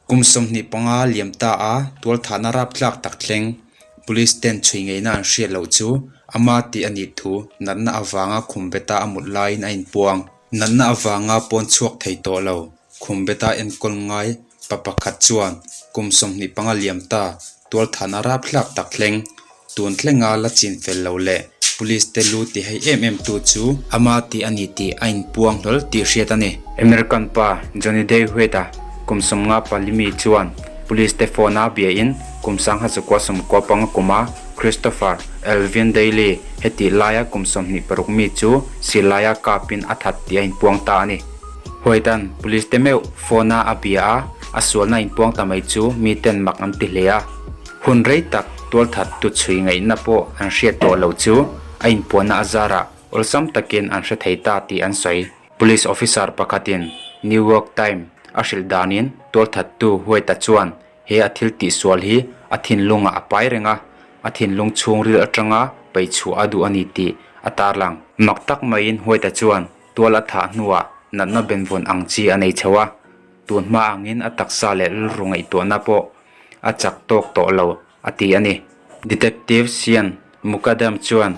Kum 25 liam ta a tualthahna raptlak tak thleng police ten chhui ngeina an hriat loh chu ama tih a nih thu natna avanga khum beta a mut laiin a inpuang. Natna avanga pawn chhuak thei tawh lo khum beta enkawl ngai pa pakhat chuan kum 25 liam ta tualthahna rapthlak tak thleng Tun thlenga la chin fel lo leh Police te lu ti hei em em tu chu ama tih a ni tih a inpuang hlawl tih hriat a ni. American pa Johnny Day Wade-a kum 54 mi chuan Police te phone a biain kum 1995 kuma Christopher Alvin Daly hetih laia kum 26 mi chu silaia kapin a that tih a inpuang ta a ni. Wade-a'n Police te meuh phone a a bia a, a sualna a inpuang ta mai chu miten mak an ti hle a. Hun rei tak tualthat tu chhui ngaihna pawh an hriat tawh lo chu a inpuanna a zarah awlsam takin an hre thei ta tih an sawi. Police officer pakhatin New York Time a hrilh danin tualthattu Huaita chuan he a thil tihsual hi a thinlungah a pai reng a, a thinlung chhungril atanga paihchhuah a duh a ni tih a tarlang. Mak tak maiin Huaita chuan tual a thah hnuah natna benvawn ang chi a nei chho a, tun hma angin a taksa leh rilru ngaihtuahna pawh a chak tawk tawh lo a ti a ni. Detective Sean Mukadam chuan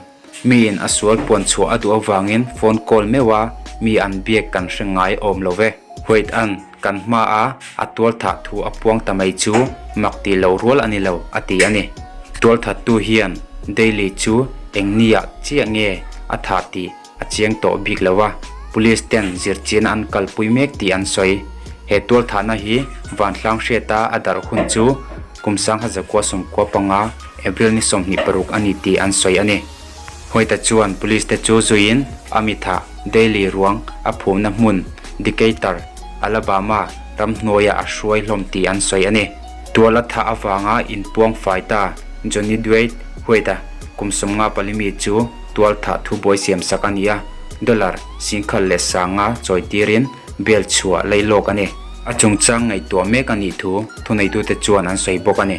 miin a sual puan chhuah a duh avangin phone call meuh a mi an biak kan hre ngai awm lo ve. Wade-a'n kan hma a a tualthah thu a puang ta mai chu mak tih loh rual a ni lo a ti a ni. Tualthattu hian Daly chu eng niah chiah nge a thah tih a chiang tawh bik lo a, Police ten zirchian an kalpui mek tih an sawi. He tualthahna hi Vanhlang hriata a darh hun chu kum 1995 April ni 26 a ni tih an sawi a ni. Huaita chuan Police te chu zuiin a mitha Daily ruang a phumna hmun Decatur, Alabama ramhnuaiah a hruai hlawm tih an sawi a ni. Tual a thah avanga inpuang fai ta Johnny Dwight Huaita kum 54 mi chu tual thah thubuai siam sak a ni a, dollar 10,500 chawi tirin bail chhuah lei lawk a ni. A chungchang ngaihtuah mek a nih thu thuneitute chuan an sawi bawk a ni.